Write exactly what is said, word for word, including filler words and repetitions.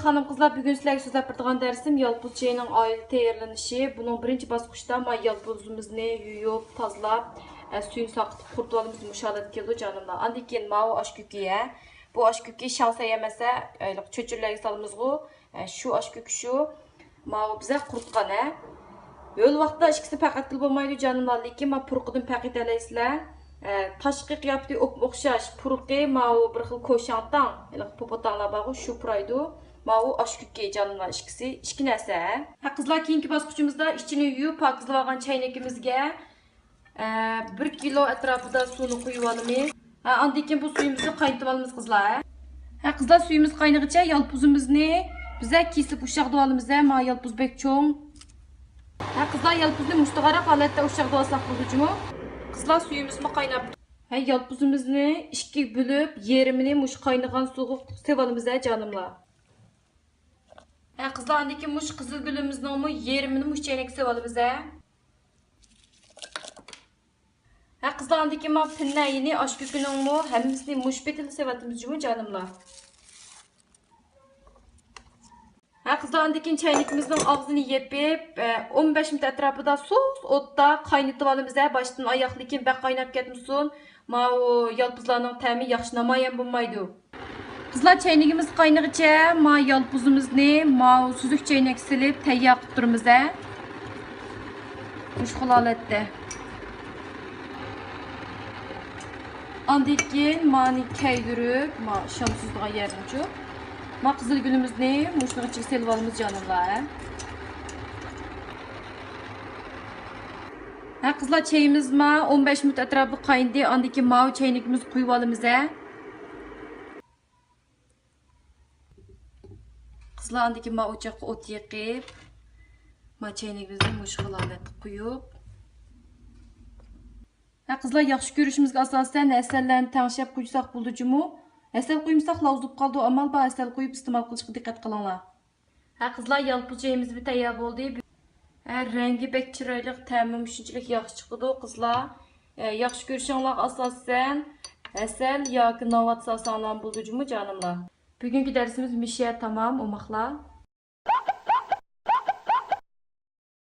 خانىم قىزلار، بۈگۈن سىلەرگە سۆزلەپ بېرىدىغان دەرسىم يالپۇز چېيىنىڭ ئائىلە تەييارلىنىشى. بۇنىڭ بىرىنچى باسقۇچتا ما يالپۇزىمىزنى يۇيۇپ، تازىلاپ، ئە، سۈيىنى ساقىتىپ قۇرۇتۇۋالىمىز، مۇشۇ ھالەتكە كېلىدۇ جانىملار. ئاندىن كېيىن ماۋۇ ئاش كۆكى، ھە. بۇ ئاش كۆكى شاڭسەي ئەمەس، ھە. ھېلىقى چۆچۈرىلەرگە سالىمىزغۇ. ئە، شۇ ئاش كۆكى شۇ. ماۋۇ بىزە قۇرۇتقان، ھە. ھۆل ۋاقىتتا ئىككىسىنى پەقەتكىلى بولمايدۇ جانىملار، لېكىن ما پۇرىقىدىن پەقەتلەيسىلەر. ئە، تاشقى قىياپىتى ئوپمۇ ئوخشاش، پۇرىقى ماۋۇ بىر خىل كوشاڭتاڭ، ھېلىقى پوپوتاڭلار بارغۇ، شۇ پۇرايدۇ. ماۋۇ ئاش كۆكى جانىملار، ئىككىسى ئىككى نەرسە. ھە قىزلار، كېيىنكى باسقۇچىمىزدا ئىچىنى يۇيۇپ پاكىزلىۋالغان چەينىكىمىزگە، ئە، بىر كىلو ئەتراپىدا سۇنى قۇيۇۋالىمىز. ھە، ئاندىن كېيىن بۇ سۈيىمىزنى قاينىتىۋالىمىز قىزلار. ھە قىزلار، سۈيىمىز قاينىغىچە يالپۇزىمىزنى بىزە كېسىپ ئۇششاقلىۋالىمىز. ھە، ما يالپۇز بەك چوڭ. ھە قىزلار، يالپۇزنى مۇشتىغاراق ھالەتتە ئۇششاقلىۋالساق بولىدۇ جۇمۇ. قىزلار، سۈيىمىزمۇ قايناپ. ھە، يالپۇزىمىزنى ئىككىگە بۆلۈپ، يېرىمىنى مۇشۇ قاينىغان سۇغا سېلىۋالىمىز، ھە جانىملار. ھە قىزلار، ئاندىن كېيىن مۇشۇ قىزىل گۈلىمىزنىڭمۇ يېرىمىنى مۇشۇ چەينەككە سېلىۋالىمىز، ھە. ھە قىزلار، ئاندىن كېيىن ما پىننەينى ئاش كۆكىنىڭمۇ ھەممىسىنى مۇشۇ پېتىلا سېلىۋاتىمىز جۇمۇ جانىملار. ھە قىزلار، ئاندىن كېيىن چەينىكىمىزنىڭ ئاغزىنى يېپىپ، ئە، ئون بەش مىنۇت ئەتراپىدا سۇس ئوتتا قاينىتىۋالىمىز، ھە، باشتىن ئاياق، لېكىن بەك قايناپ كەتمىسۇن. ماۋۇ يالپۇزلارنىڭ تەمى ياخشى نامايان بولمايدۇ. قىزلار، چەينىكىمىز قاينىغىچە ما يالپۇزىمىزنى ماۋۇ سۈزۈك چەينەككە سېلىپ تەييار قىلىپ تۇرىمىز، ھە. مۇشۇ خىل ھالەتتە. ئاندىن كېيىن مانى كەيدۈرۈپ، ما شام سۈزىدىغان يەردىنچۇ، ما قىزىل گۈلىمىزنى مۇشۇنىڭ ئىچىگە سېلىۋالىمىز جانىملار، ھە. ھە قىزلار، چېيىمىز ما ئون بەش مىنۇت ئەتراپىدا قاينىدى. ئاندىن كېيىن ماۋۇ چەينىكىمىزنى قۇيۇۋالىمىز، ھە. قىزلار، ئاندىن كېيىن ما ئوچاققا ئوت يېقىپ، ما چەينىكىمىزنى مۇشۇ خىل ھالەتتە قويۇپ. ھە قىزلار، ياخشى كۆرۈشىمىزگە ئاساسەن ھەسەللەرنى تەڭشەپ قۇيساق بولىدۇ جۇمۇ. ھەسەل قۇيمىساق لاۋزۇپ قالىدۇ، ئامال بار ھەسەل قۇيۇپ ئىستېمال قىلىشقا دىققەت قىلىڭلار. ھە قىزلار، يالپۇز چېيىمىز تەييار بولدى. ھە، رەڭگى بەك چىرايلىق، تەمىمۇ شۇنچىلىك ياخشى چىقىدۇ قىزلار. ھە، ياخشى كۆرۈشۈڭلارغا ئاساسەن ھەسەل ياكى ناۋات سالساڭلارمۇ بولىدۇ جۇمۇ جانىملار. بۈگۈنكى دەرسىمىز مۇشۇ يەردە تامام، ئوماقلار.